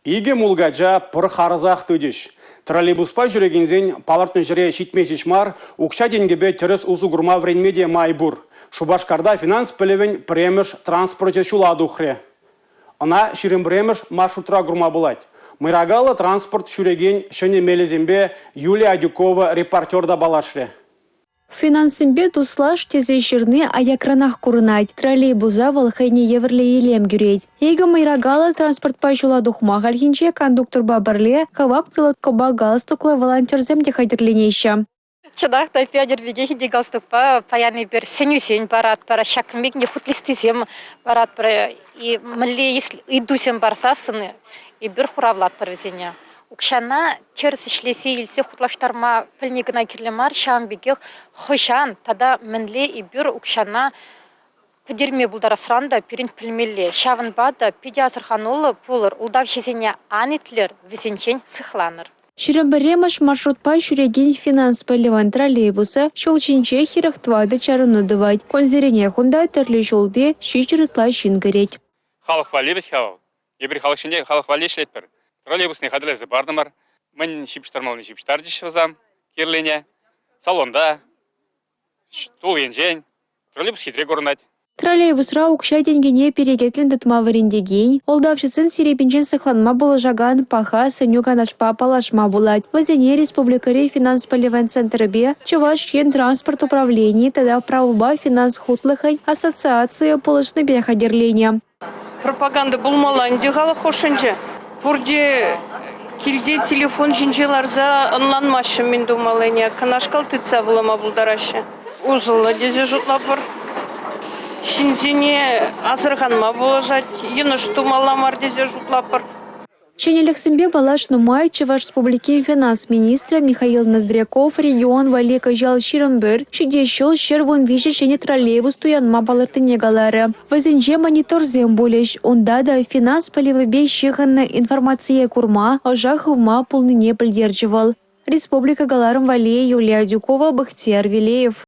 Икӗ мулкача пӗр харӑсах тытӗҫ. Троллейбуспа ҫӳрекенсен палӑртнӑ ҫӗре ҫитме ҫеҫ мар, укҫа-тенкӗпе тӗрӗс усӑ курма вӗренме те май пур. Шупашкарта финанс пӗлӗвӗн пӗрремӗш транспорчӗ ҫула тухрӗ. Ӑна 21-мӗш маршрутра курма пулать. Мӑйракаллӑ транспорт ҫӳрекен ҫӗнӗ мелӗсемпе Юлия Адюкова репортер та паллашрӗ. Финанссемпе туслаш тесе ҫырни аякранах курӑнать. Троллейбуса вӑл хӑйне евӗрлӗ илем кӳрет. Икӗ мӑйракаллӑ транспортпа ҫула тухма хальхинче кондукторпа пӗрле кӑвак пилоткӑпа галстуклӑ волонтерсем те хатӗрленеҫҫӗ. Чӑнах та пионер пекех ӗнтӗ галстукпа паян эпир сӗнӳсем паратпӑр, ҫакӑн пек хут листисем паратпӑр. Мӗнле ыйтусем парсассӑн эпир хуравлатпӑр вӗсене. Укҫана тӗрӗс ӗҫлесе илсе хутлаштарма пӗлни кӑна кирлӗ мар, ҫавӑн пекех хӑҫан тата мӗнле эпир укҫана пӗтерме пултарасран та пирӗн пӗлмелле. Ҫавӑнпа та питӗ асӑрхануллӑ пулӑр, ултавҫӑсене ан итлӗр, вӗсенчен сыхланӑр. 21-мӗш маршрутпа ҫӳрекен финанс пӗлӗвӗн троллейбусӗ ҫул ҫинче 44 чарӑну тӑвать. Кунсеренех унта тӗрлӗ ҫулти 700 ытла ҫын кӗрет. Халӑх валли вӗт-ха вӑл. Эпир халӑх ҫинче халӑх валли ӗҫлетпӗр. Троллейбусне хатӗрлесе партӑмӑр. Мӗн ҫыпӑҫтармаллине ҫыпӑҫтарчӗҫ вӗсем кирлине. Салонта, тул енчен троллейбус хитре курӑнать. Троллейбусра укҫа-тенкӗне перекетлӗн тытма вӗрентекен, ултавҫӑсен серепинчен сыхланма пулӑшакан паха сӗнӳ-канашпа паллашма пулать. Вӗсене республикӑри финанс пӗлӗвӗн центрӗпе Чӑваш Ен транспорт управленийӗ тата правопа финанс хутлӑхӗн ассоциацийӗ пулӑшнипе хатӗрленӗ. Пропаганда пулмалла ӗнтӗ халӑх хушшинче. Пурте килте телефон ҫинче ларса ӑнланмаҫҫӗ мӗн тумаллине. Кунашкал тытса вулама пултараҫҫӗ. Усӑллӑ тесе шутлатпӑр. Ҫынсене асӑрханма пулӑшать, йӑнӑш тумалла мар тесе шутлатпӑр. Ҫӗнӗлӗхсемпе паллашнӑ май Чӑваш Республикин финанс министрӗ Михаил Ноздряков регион валли кӑҫал 21, ҫитес ҫул 113 ҫӗнӗ троллейбус туянма палӑртнине каларӗ. Вӗсенче мониторсем пулӗҫ, унта та финанс пӗлӗвӗпе ҫыхӑннӑ информацие курма, ӑша хывма пулнине пӗлтерчӗ вӑл. Республика кӑларӑм валли Юлия Адюкова, Бахтияр Велеев.